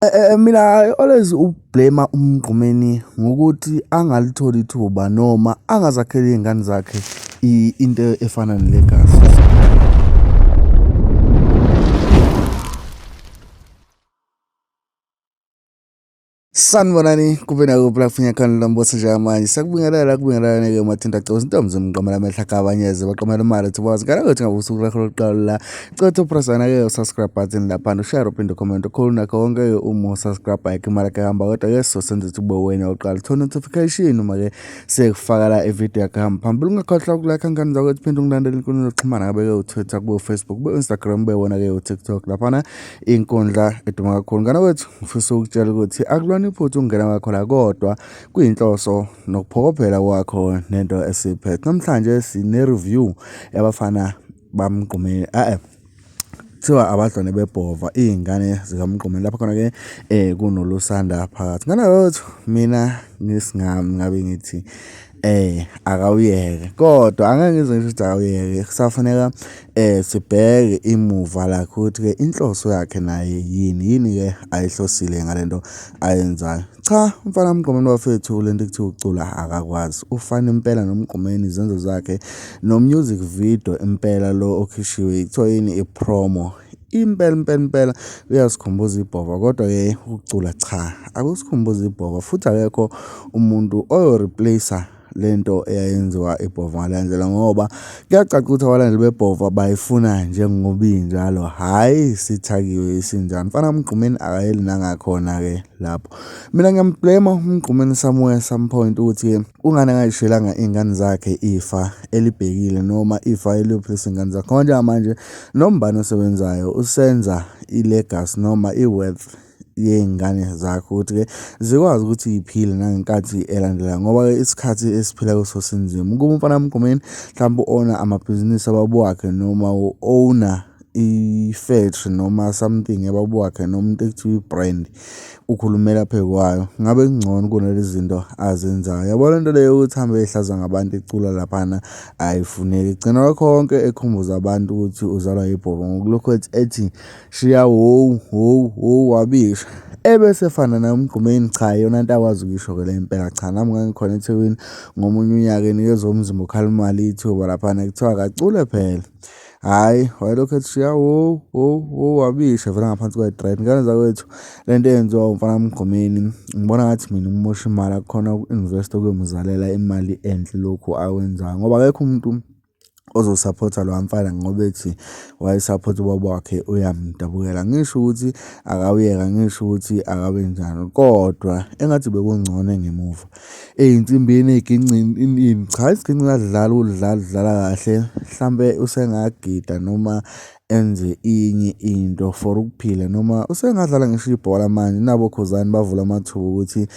Mina I always ublame uMgqumeni ngokuthi angalitholi ithuba noma angazakheli iy'ngane zakhe into efana ne-legacy. Sanibonani kube nakuphi la kufinya khona lo mbuso njengamanje sakubingelela kubingelelane-ke mathinta cosi intombi zimqamela amehla akabanyeze baqamela imali thobazi ngala kuthi ngabe usuku lwakho lokuqala la cotha upressana-ke usubscribe button laphana ushare uphinde ucomment ukhulu nakho konke-ke uma usubscribe ayikho imali yakhe hamba kodwa-ke sizosenza ukuthi ube wena oqala uthola notification uma-ke sekufaka la ividiyo yakhe hamba phambili ungakhohlwa ukulike ngane zakwethu phinde ungilandele inkundla zokuxhumana ngabe-ke utwitter kube ufacebook kube u-instagram kube wona-ke utiktok laphana inkundla eduma kakhulu. Ngane wethu ngifisa ukutshela ukuthi akulona iphutha ukungena kwakho la kodwa kuyinhloso nokuphokophela kwakho nento esiphethe. Namhlanje sine-review yabafana bamgqumeni e-e kuthiwa abadlwane bebhova iy'ngane zikamgqumeni lapho khona-ke um kunolusanda phakathi. Ngane wethu mina ngisingami ngabe ngithi Akawuyeke kodwa angeke ngize ngisho ukuthi akawuyeke kusafuneka sibheke imuva lakhe ukuthi-ke inhloso yakhe naye yini, yini-ke ayihlosile ngale nto ayenzayo. Cha, umfana kaMgqumeni bafethu le nto ekuthiwa ukucula akakwazi, ufana impela noMgqumeni izenzo zakhe no-music video impela lo okhishiwe kuthiwa yini i-promo. Impela impela impela uyasikhumbuza ibhova kodwa-ke ukucula cha akusikhumbuzi ibhova futhi akekho umuntu oyo-replace-a le nto eyayenziwa ibhova ngaleya ndlela ngoba kuyacaca ukuthi abalandeli bebhova bayifuna njengoba injalo, hhayi sithakiwe isinjani. Mfana kaMgqumeni akayeli nangakhona-ke lapho. Mina ngiyam-blame-a uMgqumeni somewhere some point ukuthi-ke kungani angayishiyelanga iy'ngane zakhe ifa elibhekile noma ifa eliyophilisa iy'ngane zakhe ngoba njengamanje Noma ubani osebenzayo usenza i-legacy noma i-wealth yey'ngane zakhe ukuthi-ke zikwazi ukuthi y'phile nangenkathi elandelayo ngoba-ke isikhathi esiphila kuso sinzima. Ukuba umfana kaMgqumeni mhlawumbe u-owner amabhizinisi ababa wakhe noma u-owner i-factory noma something yababa wakhe noma into ekuthiwa i-brand ukhulumela phezu kwayo ngabe kungcono kunalezi zinto azenzayo. Yabo le nto le yokuthi ahambe eyihlaza ngabantu ecula laphana ayifuneki. Gcina kwakho konke ekhumbuza abantu ukuthi uzalwa yibhobo ngokulokhu ethi shiya hhowu hhowu hhowu wabisha. Ebese efana naye uMgqumeni, cha iyona nto akwazi ukuyisho-ke le impela cha nami ngangikhona eThekwini ngomunye unyaka enikezwa uMzimba Okhalimali ithuba laphana kuthiwa akacule phela. Hhayi, wayelokhu ethi shiya hhowu hhowu hhowu wabisha evela ngaphansi kwe-dread. Ngane zakwethu le nto eyenziwa umfana kaMgqumeni ngibona ngathi mina umosha imali akukhona uku-invest-a okuyomzalela imali enhle lokhu akwenzayo ngoba akekho umuntu ozosaphotha lowa mfana ngoba ethi wayesaphotha ubaba wakhe uyamdabukela. Angisho ukuthi akawuyeke, angisho ukuthi akabe njani kodwa engathi bekungcono engemuva ey'nsimbini ey'ginci ini ini. Cha, isiginci uyadlala ukudlala udlala kahle hlampe usengagida noma enze inye into for ukuphila noma usengadlala ngisho ibhola manje nabo oKhuzani bavula amathuba ukuthi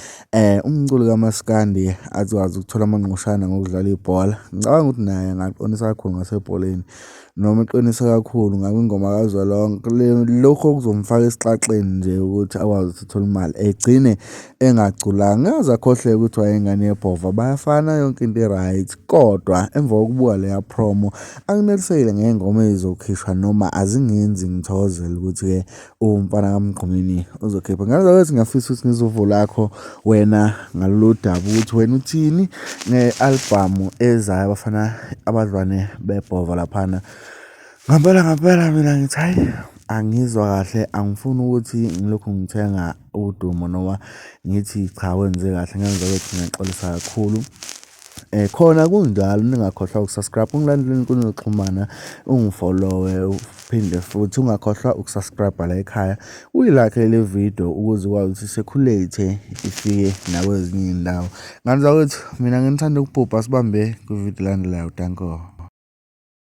umculi kamaskandi azokwazi ukuthola amangqushana ngokudlala ibhola. Ngicabanga ukuthi naye angaqinisa kakhulu ngasebholeni noma eqinise kakhulu ngakwingoma kazwelonke. Lokhu okuzomfaka esixaxeni nje ukuthi akwazi ukuthi athole imali egcine engaculanga. Ngeke aze akhohlwe ukuthi wayengane yebhova bayafana yonke into i-right kodwa emva kokubuka leya promo anginelisekile ngey'ngoma ey'zokhishwa noma azingenzi ngithokozele ukuthi-ke umfana kaMgqumeni uzokhipha. Ngane zakwethu ngiyafisa ukuthi ngizwe uvo lakho wena ngalolu daba ukuthi wena uthini nge-albhamu ezayo abafana abadlwane bebhova laphana. Ngampela ngampela mina ngithi hhayi angizwa kahle angifuni ukuthi ngilokhu ngithenga udumo noma ngithi cha wenze kahle ngane zakwethu ngiyaxolisa kakhulu. Khona kunjalo ningakhohlwa uku-subscribe ungilandele ezinkundleni zokuxhumana ungifollowe uphinde futhi ungakhohlwa uku-subscribe la ekhaya uyi-like le video ukuze ukwazi ukuthi i-circulate ifike nakwezinye iy'ndawo. Ngane zakwethu mina nginithanda ukubhubha sibambe kwividiyo elandelayo, danko.